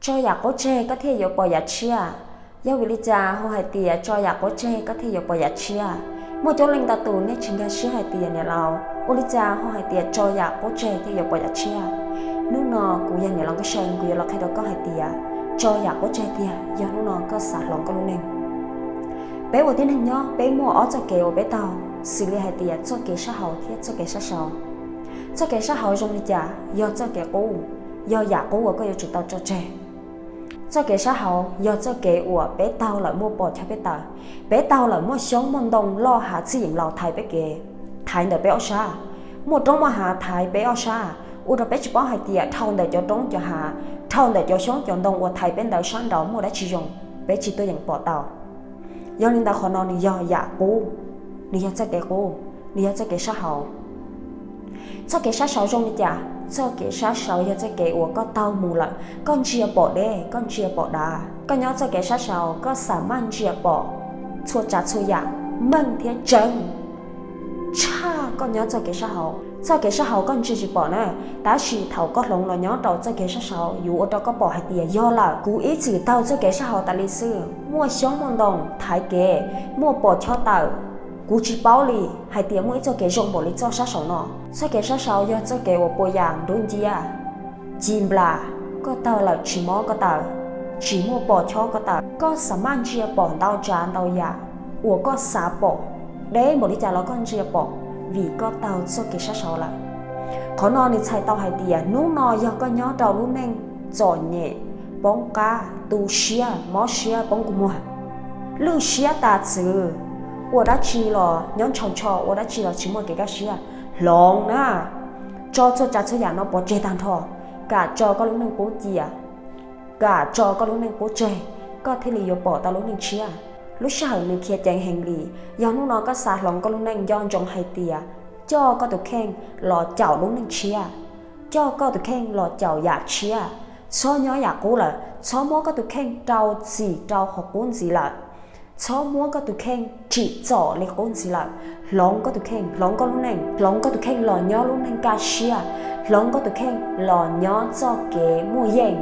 Tso yam qub tseg koj thiaj yuav pom yam tshiab. Yog vim li cas ho hais tias tso yam qub tseg koj thiaj yuav pom yam tshiab? Muaj coob leej ntau tus nej tsis nkag siab hais tias niam laus, ua li cas ho hais tias tso yam qub tseg thiaj yuav pom yam tshiab? Hnub no kuv yog niam laus Nkauj Seej, kuv yuav los qhia rau koj hais tias tso yam qub tseg tiag yog hnub no koj xav hloov koj lub neej. Peb ua tib neeg nyob peb muaj ob txoj kev uas peb taug, xws li hais tias txoj kev sab hauv thiab txoj kev sab saud. Txoj kev sab hauv zoo li cas? Yog txoj kev qub, yog yam qub uas koj yuav tsum tau tso tseg. Txoj kev sab hauv yog txoj kev uas peb taug lawm muaj pos chob peb tawm, peb taug lawm muaj xyoob muaj ntoo loj hav txij yeem laus thaiv peb kev, thaiv ntawm peb ob sab. Muaj roob muaj hav thaiv peb ob sab, ua rau peb tsis paub hais tias dhau ntawm cov roob cov hav, dhau ntawm cov xyoob cov ntoo uas thaiv peb ntawd sab nraud muaj dab tsi zoo, peb tsis tuaj yeem pom tau. Yog li ntawd qhov no nws yog yam qub, nws yog txoj kev qub, nws yog txoj kev sab hauv. Txoj kev sab saud zoo li cas? Txoj kev sab saud yog txoj kev uas koj taug mus lawm koj ntsia pom deb, koj ntsia pom dav. Koj nyob txoj kev sab saud koj xam maj ntsia pom txhua tsav txhua yam meej thiab tseeb tshaj koj nyob txoj kev sab hauv. Txoj kev sab hauv koj ntsia tsis pom na, tab sis thaum koj hloov los nyob rau txoj kev sab saud yuav ua rau koj pom hais tias yog lawm, kuv ib txwm taug txoj kev sab hauv tas li xwb, muaj xyoob muaj ntoo thaiv kev, muaj pos chob tawm, kuv tsis paub li hais tias muaj ib txoj kev zoo npaum li txoj sab saud no. Txoj kev sab saud yog txoj kev uas puas yam nruab nciab, ci nplas, koj taug lawm tsis mob koj tawm, tsis muaj pos chob koj tawm, koj xam maj ntsia pom ntau tsav ntau yam uas koj xav pom, deb npaum li cas los koj ntsia pom, vim koj taug txoj kev sab saud lawm. Qhov no nws txhais tau hais tias hnub no yog koj nyob rau lub neej txom nyem, poob qab, tu siab, mob siab, poob kua muag, lwj siab tas txwv, ua dab tsi los nyob ntshaus ntsho, ua dab tsi los tsis muaj kev kaj siab, hloov na, tso txhua tsav txhua yam no pov tseg tag nrho, kam tso koj lub neej qub cia, kam tso koj lub neej qub tseg, koj thiaj li yuav pom tau lub neej tshiab. Lub sij hawm nws khiav ceev heev li. Yog hnub no koj xav hloov koj lub neej, nco ntsoov hais tias coj koj tus kheej los caum lub neej tshiab, coj koj tus kheej los caum yam tshiab. Txhob nyob yam qub lawm, txhob muab koj tus kheej rau txim rau qhov qub ntxiv lawm, txhob muab koj tus kheej tsim txom li qub ntxiv lawm. Hloov koj tus kheej, hloov koj lub neej, hloov koj tus kheej los nyob lub neej kaj siab, hloov koj tus kheej los nyob txoj kev muaj yeej,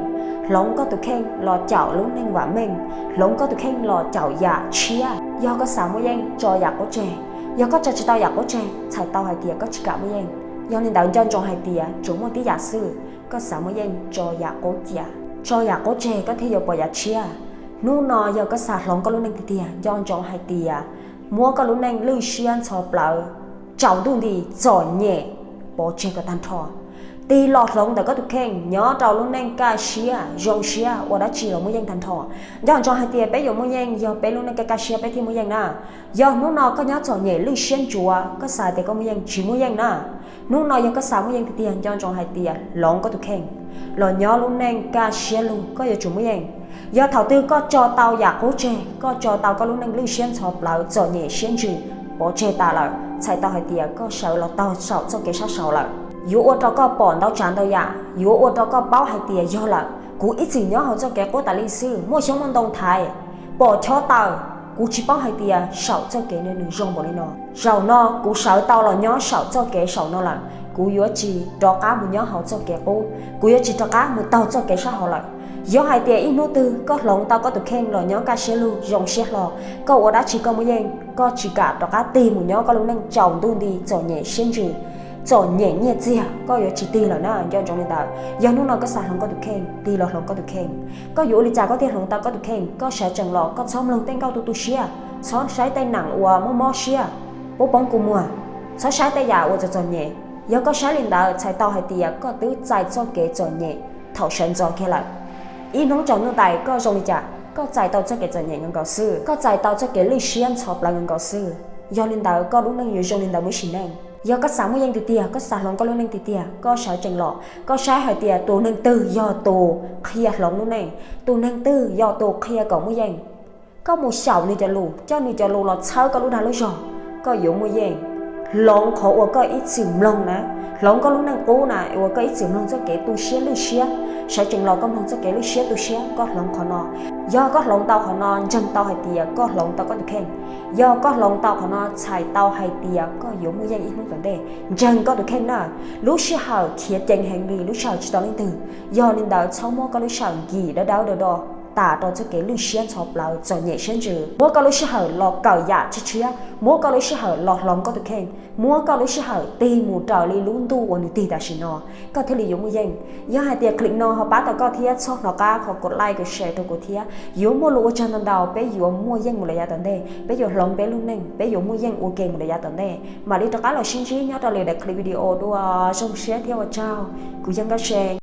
hloov koj tus kheej los caum lub neej vam meej, hloov koj tus kheej los caum yam tshiab. Yog koj xav muaj yeej, tso yam qub tseg. Yog koj tso tsis tau yam qub tseg, txhais tau hais tias koj tsis kam muaj yeej. Yog li ntawd nco ntsoov hais tias tsuas muaj tib yam xwb, koj xav muaj yeej tso yam qub cia, tso yam qub tseg koj thiaj yuav pom yam tshiab. Hnub no yog koj xav hloov koj lub neej tiag tiag, nco ntsoov hais tias muab koj lub neej lwj siab ntxhov plawv, tsaus ntuj nti, txom nyem, pov tseg kom tag nrho. Tig los hloov ntawm koj tus kheej nyob rau lub neej kaj siab zoo siab, ua dab tsi los muaj yeej tag nrho. Nco ntsoov hais tias peb yuav muaj yeej yog peb lub neej kaj kaj siab peb thiaj muaj yeej na. Yog hnub no koj nyob txom nyem lwj siab ntsuav, koj xav tias koj muaj yeej, tsis muaj yeej na. Hnub no yog koj xav muaj yeej tiag tiag, nco ntsoov hais tias hloov koj tus kheej los nyob lub neej kaj siab lug, koj yuav tsum muaj yeej. Yog thaum twg koj tso tau yam qub tseg, koj tso tau koj lub neej lwj siab ntxhov plawv, txom nyem siab ntsws, pov tseg tas lawm, txhais tau hais tias koj sawv los taug saum txoj kev sab saud lawm. Yuav ua rau koj pom ntau tsav ntau yam, yuav ua rau koj paub hais tias yog lawm, kuv ib txwm nyob hauv txoj kev qub tas li xwb, muaj xyoob muaj ntoo thaiv, pos chob tawm, kuv tsis paub hais tias saum txoj kev no nws zoo npaum li no. Zaum no kuv sawv tau los nyob saum txoj kev saum no lawm, kuv yuav tsis rov qab mus nyob hauv txoj kev qub, kuv yuav tsis rov qab mus taug txoj kev sab hauv lawm. Yog hais tias ib hnub twg koj hloov tau koj tus kheej los nyob kaj siab lug, zoo siab hlo, koj ua dab tsi koj muaj yeej, koj tsis kam rov qab tig mus nyob koj lub neej tsaus ntuj nti, txom nyem siab ntsws, txom nyem nyiaj txiag, koj yuav tsis tig lawm na, nco ntsoov li ntawd. Yog hnub no koj xav hloov koj tus kheej, tig los hloov koj tus kheej. Koj yuav ua li cas koj thiaj hloov tau koj tus kheej? Koj sawv tsees los, koj txhob mloog tej nkauj tu tu siab, txhob saib tej nam uas mob mob siab, poob poob kua muag, txhob saib tej yam uas txom txom nyem. Yog koj saib li ntawd, txhais tau hais tias koj twb txais txoj kev txom nyem thaum sawv ntxov kiag lawm. Ib hnub tsaus ntuj ntais koj zoo li cas, koj txais tau txoj kev txom nyem nkaus nkaus xwb, koj txais tau txoj kev lwj siab ntxhov plawv nkaus nkaus xwb. Yog li ntawd koj lub neej yuav zoo li ntawd muaj ib sim neej. Yog koj xav muaj yeej tiag tiag, koj xav hloov koj lub neej tiag tiag, koj sawv tsees los, koj saib hais tias tus neeg twg yog tus qhia hloov lub neej, tus neeg twg yog tus qhia kom muaj yeej. Koj mus xyaum nws cov lus, coj nws cov lus los txhawb koj lub dag lub zog, koj yuav muaj yeej. Hloov qhov uas koj ib txwm mloog na, hloov koj lub neej qub na uas koj ib txwm mloog txoj kev tu siab lwj siab, sawv tsees los koj mloog txoj kev lwj siab tu siab, koj hloov qhov no. Yog koj hloov tau qhov no, ntseeg tau hais tias koj hloov tau koj tus kheej. Yog koj hloov tau qhov no, txhais tau hais tias koj yuav muaj yeej ib hnub tom ntej. Ntseeg koj tus kheej na. Lub sij hawm khiav ceev heev li, lub sij hawm tsis tau leej twg. Yog li ntawd txhob muab koj lub sij hawm nkim dawb dawb do do tas rau txoj kev lwj siab ntxhov plawv txom nyem siab ntsws. Muab koj lub sij hawm los kawm yam tshiab tshiab, muab koj lub sij hawm los hloov koj tus kheej, muab koj lub sij hawm tig mus raws li lub ntuj uas nws tig tam sim no, koj thiaj li yuav muaj yeej. Yog hais tias clip no ho pab tau koj thiab, txhob hnov qab qhov kom like kom share rau kuv thiab. Yuav muaj lus ua tsaug ntau ntau, peb yuav muaj yeej mus lawm yav tom ntej, peb yuav hloov peb lub neej, peb yuav muaj yeej ua ke mus lawm yav tom ntej. Mam li rov qab los sib ntsib nyob rau lwm daim clip video dua, zoo siab thiab ua tsaug. Kuv yog Nkauj See.